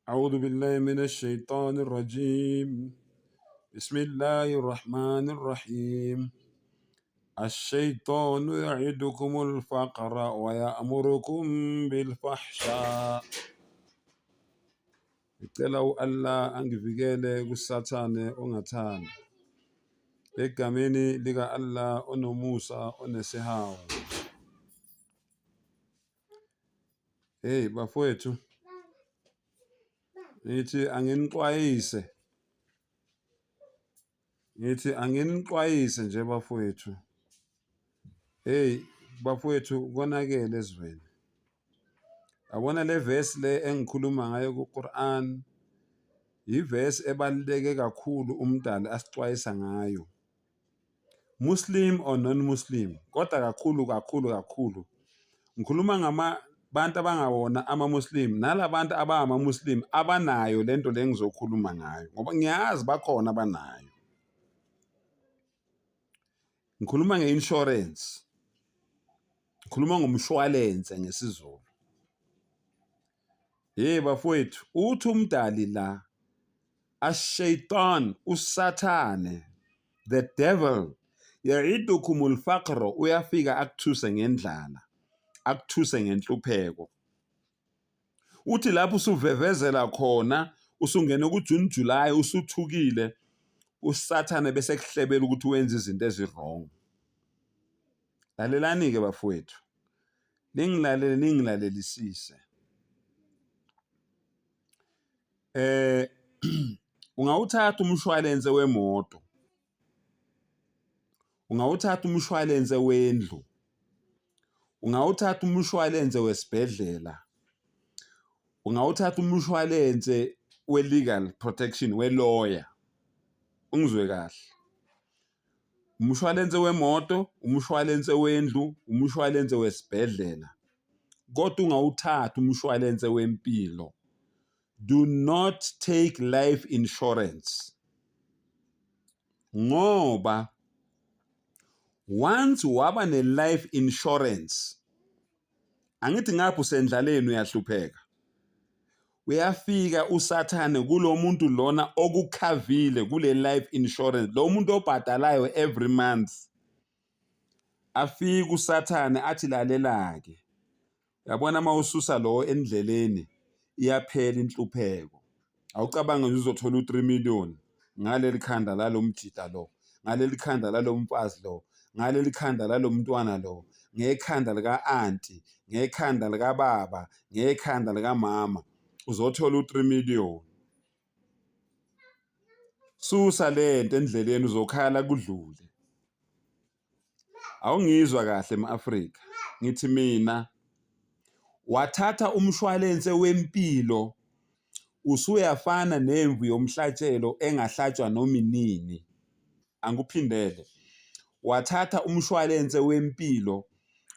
أعوذ بالله من الشيطان الرجيم بسم الله الرحمن الرحيم الشيطان يعدكم الفقر ويأمركم بالفحشاء. Ngicela u-Allah angivikele kuSathane ongathandi. Egameni lika-Allah onomusa onesihawu. Hey bafowethu, ngithi anginixwayise, ngithi anginixwayise nje bafowethu. Hey bafowethu, konakele ezweni. Yabona le verse le engikhuluma ngayo ku-Quran, yivesi ebaluleke kakhulu uMdali asixwayisa ngayo. Muslim or non-Muslim, kodwa kakhulu kakhulu kakhulu ngikhuluma ngamabantu abangawona ama-Muslim nalabantu abangama-Muslim abanayo lento le ngizokhuluma ngayo, ngoba ngiyazi bakhona abanayo. Ngikhuluma nge-insurance, ngikhuluma ngomshwalense ngesiZulu. Hey bafowethu, uthi uMdali la, Ash-Shaytan, uSathane, the devil, ya'idukumul faqr, uyafika akuthuse ngendlala, akuthuse ngenhlupheko. Uthi lapho usuvevezela khona, usungena ku-June July, usuthukile, uSathane bese kuhlebela ukuthi wenze izinto ezi-wrong. Lalelani-ke bafowethu, ningilalele, ningilalelisise. Eh ungawuthatha umshwalense wemoto, ungawuthatha umshwalense wendlu, ungawuthatha umshwalense wesibhedlela, ungawuthatha umshwalense we-legal protection we-lawyer. Ungizwe kahle. Umshwalense wemoto, umshwalense wendlu, umshwalense wesibhedlela. Kodwa ungawuthathi umshwalense wempilo. Do not take life insurance. Ngoba once waba ne-life insurance, angithi ngapha usendlaleni uyahlupheka. Uyafika uSathane kulo muntu lona okukhavile kule life insurance, lo muntu obhadalayo every month. Afike uSathane athi lalela-ke, uyabona uma ususa lo endleleni iyaphela inhlupheko. Awucabange nje uzothola u-3 million ngaleli khanda lalo mjita lo, ngaleli khanda lalo mfazi lo, ngaleli khanda lalo mntwana lo, ngekhanda lika-anti, ngekhanda likababa, ngekhanda likamama, uzothola u-3 million. Susa lento endleleni uzokhala kudlule. Awungizwa kahle ma-Afrika, ngithi mina wathatha umshwalense wempilo usuyafana nemvu yomhlatshelo engahlatshwa noma inini. Angikuphindele. Wathatha umshwalense wempilo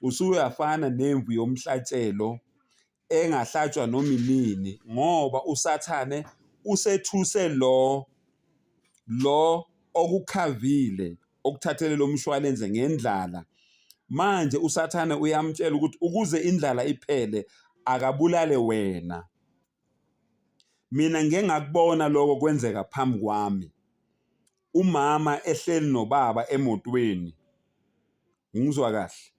usuyafana nemvu yomhlatshelo engahlatshwa noma inini ngoba uSathane usethuse lo lo okukhavile okuthathele lo mshwalense ngendlala. Manje uSathane uyamtshela ukuthi ukuze indlala iphele akabulale wena. Mina ngike ngakubona lokho kwenzeka phambi kwami. Umama ehleli nobaba emotweni. Ungizwa kahle?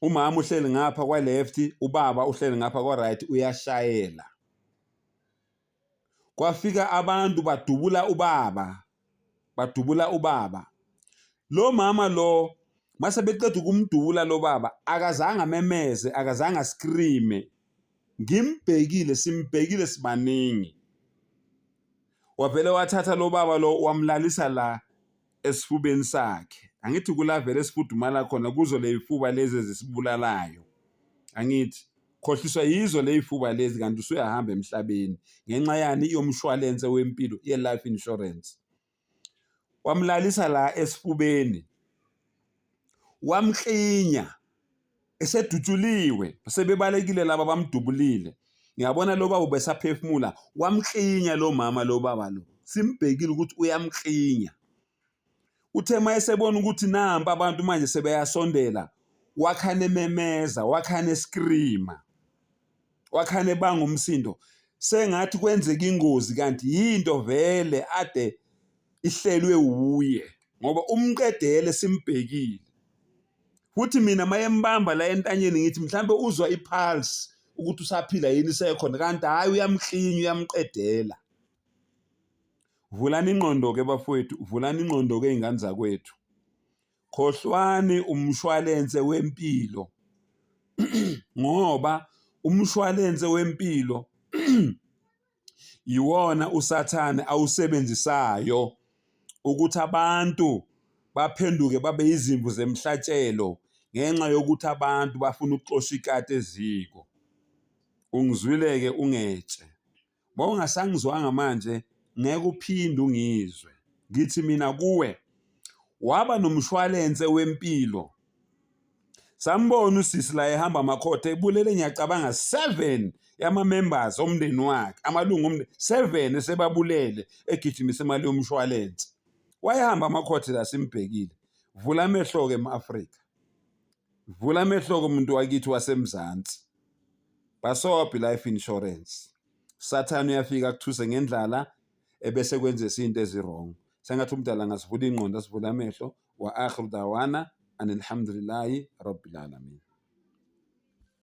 Umama uhleli ngapha kwa-left, ubaba uhleli ngapha kwa-right uyashayela. Kwafika abantu badubula ubaba, badubula ubaba. Lo mama lo mase beqeda ukumdubula lo baba akazange amemeze, akazange ascreame. Ngimbhekile, simbhekile sibaningi. Wavele wathatha lo baba lo wamlalisa la esifubeni sakhe. Angithi kula vele sifudumala khona kuzo leyifuba lezi ezisibulalayo. Angithi khohliswa yizo leyifuba lezi kanti usuyahamba emhlabeni ngenxa yani yomshwalense wempilo ye-life insurance. Wamlalisa la esifubeni wamklinya esedutshuliwe sebebalekile laba bamdubulile. Ngiyabona lo baba ubesaphefumula, wamklinya lo mama lo baba lo, simbhekile ukuthi uyamklinya. Uthe uma esebona ukuthi nampa abantu manje sebeyasondela, wakhane ememeza, wakhane eskrima, wakhane ebanga umsindo. Sengathi kwenzeka ingozi kanti yinto vele ade ihlelwe wuye ngoba umqedele simbhekile. Futhi mina mayembamba la entanyeni ngithi mhlambe uzwa ipulse ukuthi usaphila yini isekhona kanti hhayi uyamklinya uyamqedela. Vulani ingqondo-ke bafowethu, vulani ingqondo-ke iy'ngane zakwethu. Khohlwani umshwalense wempilo ngoba umshwalense wempilo yiwona uSathane awusebenzisayo ukuthi abantu baphenduke babe izimvu zemhlatshelo ngenxa yokuthi abantu bafuna ukuxosha ikati eziko. Ungizwile-ke ungetshe. Bawungasangizwanga manje ngeke uphinde ungizwe. Ngithi mina kuwe waba nomshwalense wempilo. Sambona usisi la ehamba amakhotha ebulele ngiyacabanga 7 yama members omndeni wakhe, amalungu omndeni 7 esebabulele egijimisa imali yomshwalense. Wayehamba amakhotha la simbhekile. Vula amehlo ke emAfrika. Vula amehlo kumuntu wakithi waseMzansi. Basobhi life insurance. Sathane uyafika akuthuse ngendlala ebese kwenzesa izinto eziwrong. Sengathi umdala angasivula ingqondo asivule amehlo. Wa akhiru dawana anilhamdulillahi rabbil alamin.